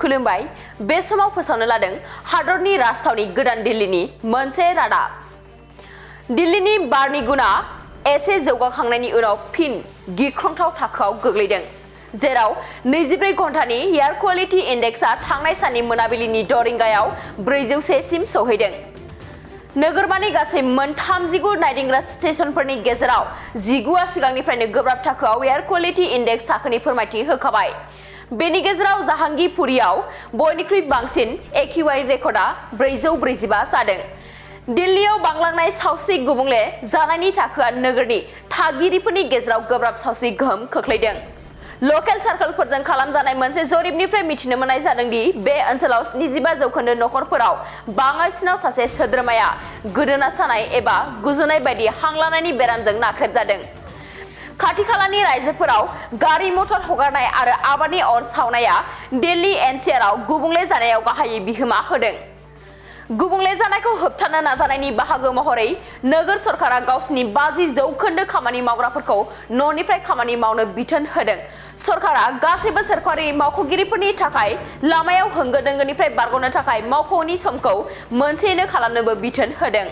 खुलुमबाय बे समाव फोसावनो लादों हादरनि राजथावनि गोदान दिल्लीनि मोनसे रादाब। दिल्लीनि बारनि गुना एसे जौगाखांनायनि उनाव फिन गिख्रंथाव थाखोआव गोग्लैदों, जेराव 24 घन्टानि एयार क्वालिटी इंडेक्सआ थांनाय साननि मोनाबिलिनि 6 रिंगायाव 401 सिम सौहैदों। नोगोरमानि गासै 39 नायदिंग्रा स्टेशनफोरनि गेजेराव 19आ सिगांनिफ्रायनो गोब्राब थाखोआव एयार क्वालिटी इंडेक्स थाखोनि फोरमायथि होखाबाय। बेनि गेजेराव जाहांगीरपुरीआव बयनिख्रुइ बांसिन AQI रेकर्डआ 445 जादों। दिल्लीयाव बांलांनाय सावस्रि गुबुंले जानायनि थाखोआ नोगोरनि थागिरिफोरनि गेजेराव गोब्राब सावस्रि गोहोम खोख्लैदों। लकेल सार्कलफोरजों खालामजानाय मोनसे जरिबनिफ्राय मिथिनो मोननाय जादों दि बे ओनसोलाव 75% नखरफोराव बाङाइसिनाव सासे सोद्रोमाया गोदोना सानाय एबा गुजुनाय बायदि हां लानायनि बेरामजों नाख्रेबजादों। खाथिखालानि रायजोफोराव गारि मटर हगारनाय आरो आबादनि अर सावनाया दिल्ली NCRआव गुबुंले जानायाव गाहायै बिहोमा होदों। गुबुंले जानायखौ होबथानो नाजानायनि बाहागो महरै नोगोर सरकारा गावसिनि 50% खामानि मावग्राफोरखौ न'निफ्राय खामानि मावनो बिथोन होदों। सरकारा गासैबो सोरखारि मावख'गिरिफोरनि थाखाय लामायाव होंगो दोंगोनिफ्राय बारग'नो थाखाय मावख'नि समखौ मोनसेयैनो खालामनोबो बिथोन होदों।